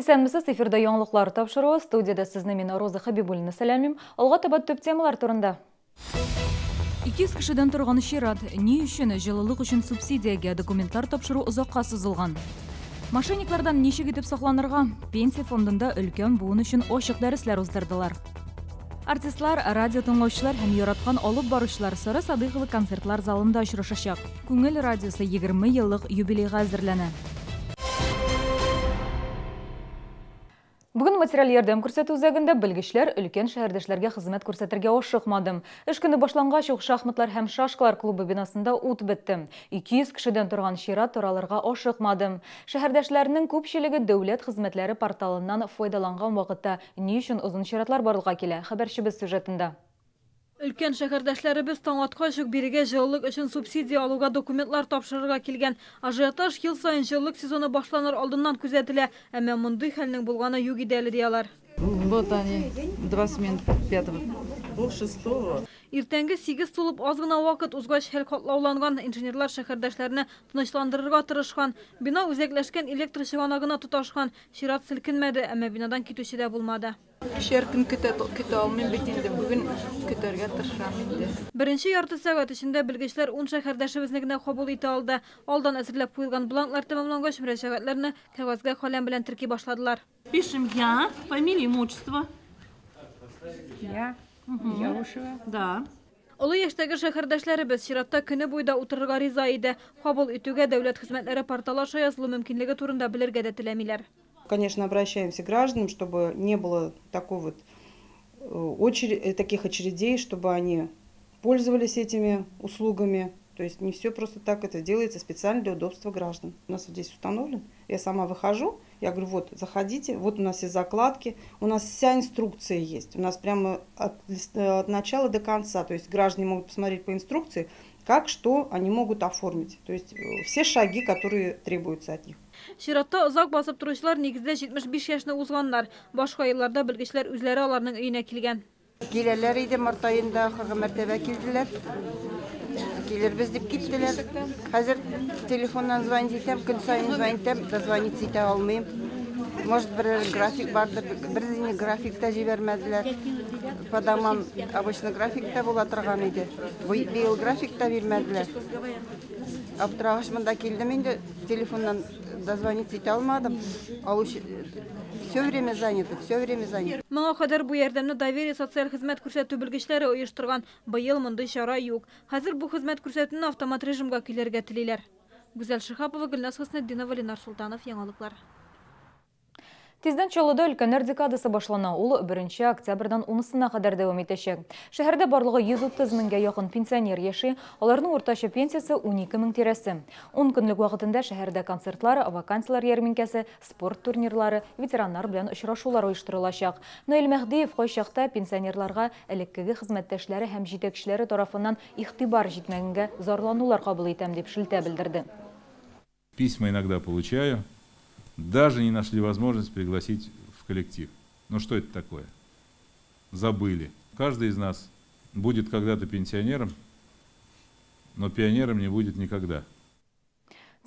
Исәнмесез, эфирда яңалыклар тапшыруы. Студияда сезне мин, Роза Хабибуллина, сәламим. Алга таба төп темалар турында. 200 кешедән торган чират. Ни өчен җылылык өчен субсидиягә документлар тапшыру озакка сузылган? Мошенниклардан ничек итеп сакланырга? Пенсия фондында өлкән буын өчен ачык дәресләр уздырдылар. Артистлар, радио тыңлаучылар һәм яраткан алып баручылар Сара Садыйкова концертлар залында очрашачак. Күңел радиосы 20 еллык юбилейга әзерләнә. Бүген материаль ярдәм күрсәтү үзәгендә белгечләр өлкән шәһәрдәшләргә хезмәт күрсәтергә ашыкмады. Эш көне башлангач ук шахматлар һәм шашкалар клубы бинасында ут бетте. 200 кешедән торган чират таралырга ашыкмады. Шәһәрдәшләрнең күпчелеге дәүләт хезмәтләре порталыннан файдаланган вакытта ни өчен озын чиратлар барлыкка килә? Хәбәрчебез сюжетында. Өлкән шәһәрдәшләребез таң аткач ук бирегә җылылык өчен субсидия алуга документлар тапшырырга килгән. Ажиотаж ел саен җылылык сезоны башланыр алдыннан күзәтелә. Әмма мондый хәлнең булганы юк иде әле, ди алар. Вот они, 4:20. 5:30. Иртәнге 8 тулып аз гына вакыт узгач хәл катлауланган. Инженерлар шәһәрдәшләрне тынычландырырга тырышкан. Бина үзәкләшкән электр чыганагына тоташкан. Чират селкенмәде, әмма бинадан китүче дә булмады. Өчәр көн көтә алмыйм бит инде, бүген көтәргә тырышам инде. Беренче ярты сәгать эчендә белгечләр 10 шәһәрдәшебезне генә кабул итә алды. Алдан әзерләп куелган бланклар тәмамлангач, мөрәҗәгатьләрне кәгазьгә каләм белән терки башладылар. Пишем я, фамилия, имя, отчество. Я, Яушева. Да. Олы яшьтәге шәһәрдәшләребез чиратта көне буйда утырырга риза иде. Кабул итүгә дәүләт хезмәтләре порталы аша язылу мөмкинлеге турында белергә дә теләмиләр. Конечно, обращаемся к гражданам, чтобы не было такой вот таких очередей, чтобы они пользовались этими услугами. То есть не все просто так, это делается специально для удобства граждан. У нас вот здесь установлен, я сама выхожу, я говорю, вот, заходите, вот у нас все закладки, у нас вся инструкция есть, у нас прямо от начала до конца, то есть граждане могут посмотреть по инструкции, как, что они могут оформить, то есть все шаги, которые требуются от них. Чиратта озак басып торучылар нигездә 75 яшьне узганнар. Башка елларда белгечләр үзләре аларның өенә килгән. Киләләр иде, март аенда ахыргы мәртәбә килделәр. Килербез дип киттеләр. Хәзер телефоннан звонить итәм, көн саен звонить итәм, дозвониться итә алмыйм. Может, берәр график бардыр, бер день график та җибәрмәделәр. По домам обычно график та була торган иде. Быел график та бирмәделәр. Аптырагач монда килдем инде, телефоннан дозвониться итә алмадым. Алучы все время занято, все время занято. Моңа кадәр бу ярдәмне Доверие социаль хезмәт күрсәтү белгечләре оештырган. Быел мондый чара юк. Хәзер бу хезмәт күрсәтүне автомат режимга көйләргә телиләр. Гүзәл Шиһапова, Гөлназ Хөснетдинова, Ленар Султанов, Яңалыклар. Тиздән Чаллыда өлкәннәр декадасы башлана. Ул 1 октябрьдән 10-сына кадәр дәвам итәчәк. Шәһәрдә барлыгы 130 меңгә якын пенсионер яши. Аларның уртача пенсиясе 12 мең тирәсе. 10 көнлек вакытында шәһәрдә концертлар, вакансияләр ярминкәсе, спорт турнирлары, ветераннар белән очрашулар оештырылачак. Наил Мәһдиев кайчакта пенсионерларга элеккеге хезмәттәшләре һәм җитәкчеләре тарафыннан игътибар җитмәгәнгә зарланулар кабул итәм дип шелтә белдерде. Письма иногда получаю. Даже не нашли возможность пригласить в коллектив. Ну что это такое? Забыли. Каждый из нас будет когда-то пенсионером, но пионером не будет никогда.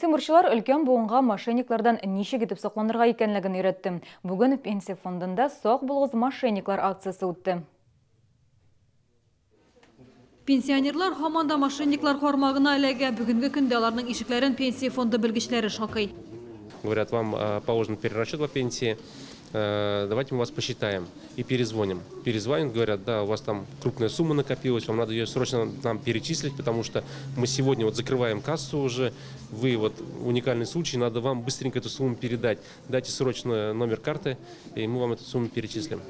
Тимурчылар өлкән буынга мошенниклардан ничек итеп сакланырга икәнлеген өйрәтте. Бүген Пенсия фондында Сак булыгыз, мошенниклар акциясе үтте. Пенсионерлар һаман да мошенниклар кармагына эләгә. Бүгенге көндә аларның ишекләрен Пенсия фонды белгечләре шакый. Говорят, вам положен перерасчет по пенсии, давайте мы вас посчитаем и перезвоним. Перезвонят, говорят, да, у вас там крупная сумма накопилась, вам надо ее срочно нам перечислить, потому что мы сегодня вот закрываем кассу уже, вы вот уникальный случай, надо вам быстренько эту сумму передать. Дайте срочно номер карты, и мы вам эту сумму перечислим.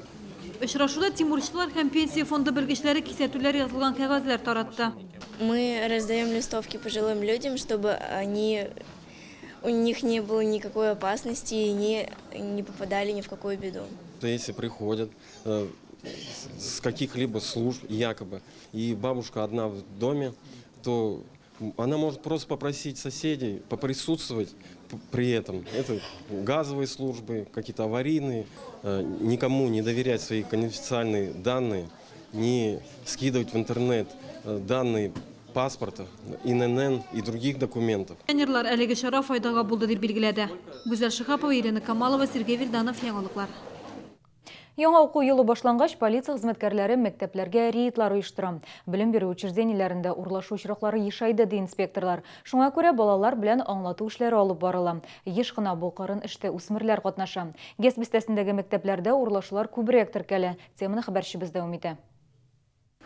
Очрашуда тимурчылар һәм Пенсия фонды белгечләре кисәтүләр язылган кәгазьләр таратты. Мы раздаем листовки пожилым людям, чтобы у них не было никакой опасности и не попадали ни в какую беду. Если приходят с каких-либо служб якобы, и бабушка одна в доме, то она может просто попросить соседей поприсутствовать при этом. Это газовые службы, какие-то аварийные. Никому не доверять свои конфиденциальные данные, не скидывать в интернет данные паспорта, ИНН и других документов. Пенсионерлар әлеге чара файдага булды дип билгеләде. Гүзәл Шихапова, Ирина Камалова, Сергей Вильданов, яңалыклар. Яңа уку елы башлангач, полиция хезмәткәрләре мәктәпләргә рейдлар оештыра. Белем бирү учреждениеләрендә урлашу очраклары ешайды, ди инспекторлар. Шуңа күрә балалар белән аңлату эшләре алып барыла. Еш кына бу кырын эштә үсмерләр катнаша. ГЭС бистәсендәге мәктәпләрдә урлашулар күбрәк теркәлә. Теманы хәбәрчебез дәвам итә.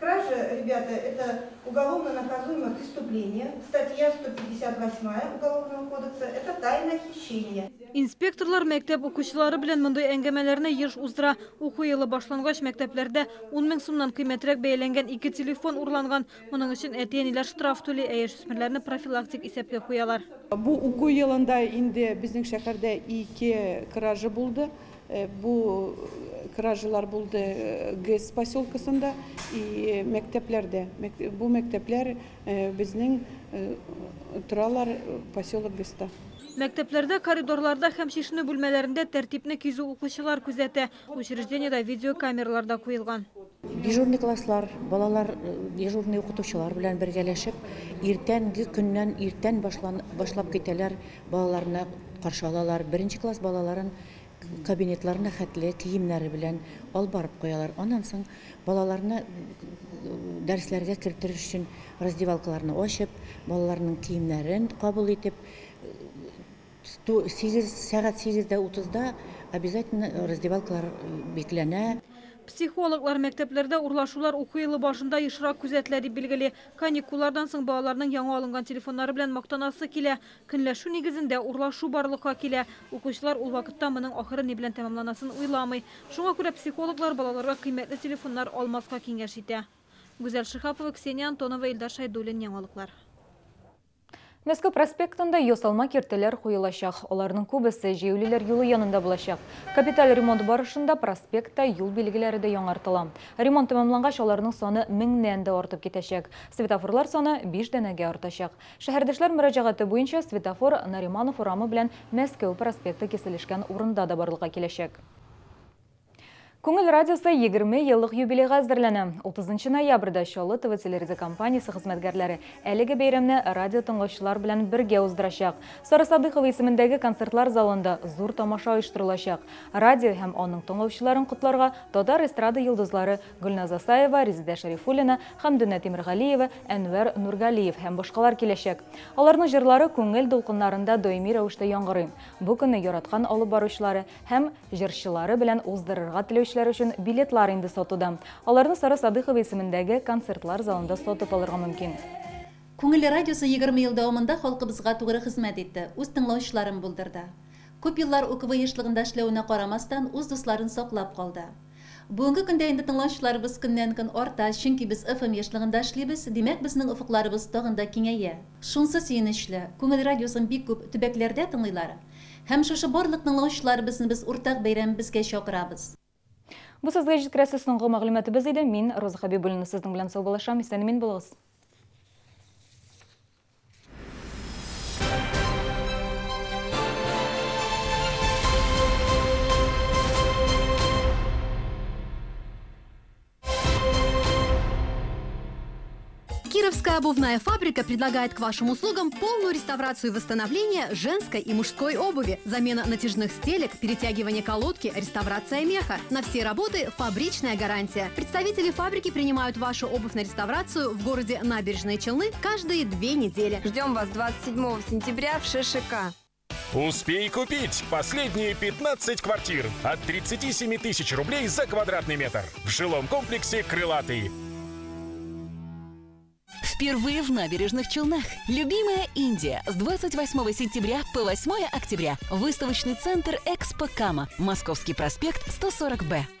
Кража, ребята, это уголовно наказуемое преступление. Статья 158 Уголовного кодекса – это тайное хищение. Инспекторлар мәктәп укучылары белән мондый әңгәмәләрне еш уздыра. Уку елы башлангач, мәктәпләрдә 10 мең сумнан кыйммәтрәк бәяләнгән 2 телефон урланган. Моның өчен әти-әниләр штраф түли, ә яшүсмерләрне профилактик исәпкә куялар. Бу уку елында инде безнең шәһәрдә 2 кража булды. Бу кражалар булды ГЭС поселкасында и мәктәпләрдә. Бу мәктәпләр безнең торалар поселок ГЭСта. Мәктәпләрдә, коридорларда һәм чишенү бүлмәләрендә тәртипне кизү укучылар күзәтә. Учреждениедә видеокамералар да куелган. Дежурный класслар, балалар дежурный укытучылар белән бергәләшеп, иртәнге көннән иртән башлап китәләр, балаларны каршы алалар. Беренче класс балаларын кабинетларына хәтле киемнәре белән алып барып куялар. Аннан соң балаларны дәресләргә кертер өчен раздевалкаларны ачып, балаларның киемнәрен кабул итеп, сәгать 8:30-да обязательно раздевалкалар бикләнә. Психологлар мәктәпләрдә урлашулар уку елы башында ешрак күзәтелә дип билгели. Каникуллардан соң балаларның яңа алынган телефоннары белән мактанасы килә. Көнләшү нигезендә урлашу барлыкка килә. Укучылар ул вакытта моның ахыры ни белән тәмамланасын уйламый. Шуңа күрә психологлар балаларга кыйммәтле телефоннар алмаска киңәш итә. Гүзәл Шихапова, Ксения Антонова, Илдар Шайдуллин, яңалыклар. Мәскәү проспектында ясалма киртәләр куелачак. Аларның күбесе җәяүлеләр юлы янында булачак. Капиталь ремонт барышында проспектта юл билгеләре дә яңартыла. Ремонт тәмамлангач, аларның саны 1000-нән дә артып китәчәк. Светофорлар саны 5 данәгә артачак. Шәһәрдәшләр мөрәҗәгате буенча светофор Нариманов урамы белән Мәскәү проспекты киселешкән урында да барлыкка киләчәк. Күңел радиосы 20 еллык юбилейга әзерләнә. 30 ноябрьдә Чаллы ТВ телерадиокомпаниясе хезмәткәрләре әлеге бәйрәмне радио тыңлаучылар белән бергә уздырачак. Сара Садыхова исемендәге концертлар залында зур тамаша оештырылачак. Радио һәм аның тыңлаучыларын котларга татар эстрада йолдызлары Гөлназ Асаева, Резидә Шәрифуллина, Хәмдүнә Тимергалиева, Әнвәр Нургалиев һәм башкалар киләчәк. Аларның җырлары күңел дулкыннарында даими рәвештә яңгырый. Бу көнне яраткан алып баручылары һәм җырчылары белән уздырырга теләүчеләр өчен билетлар инде сатуда. Аларны Сара Садыхова исемендәге концертлар залында сатып алырга мөмкин. Күңел радиосы 20 ел дәвамында халкыбызга тугры хезмәт итте, үз тыңлаучыларын булдырды. Күп еллар УКВ ешлыгында эшләвенә карамастан, үз дусларын саклап калды. Бүгенге көндә инде тыңлаучыларыбыз көннән-көн арта, чөнки без FM ешлыгында эшлибез, димәк, безнең офыкларыбыз тагын да киңәя. Шунсы сөенечле, Күңел радиосын бик күп төбәкләрдә тыңлыйлар. Һәм шушы барлык тыңлаучыларыбызны без уртак бәйрәмебезгә чакырабыз. Бу сезгә җиткерәсе соңгы мәгълүматыбыз иде. Мин Роза Хабибуллина сезнең белән саубуллашам. Исән-имин булыгыз. Кировская обувная фабрика предлагает к вашим услугам полную реставрацию и восстановление женской и мужской обуви, замена натяжных стелек, перетягивание колодки, реставрация меха. На все работы фабричная гарантия. Представители фабрики принимают вашу обувь на реставрацию в городе Набережные Челны каждые 2 недели. Ждем вас 27 сентября в ШШК. Успей купить последние 15 квартир от 37 тысяч рублей за квадратный метр в жилом комплексе «Крылатый». Впервые в Набережных Челнах. Любимая Индия с 28 сентября по 8 октября. Выставочный центр «Экспо Кама». Московский проспект, 140Б.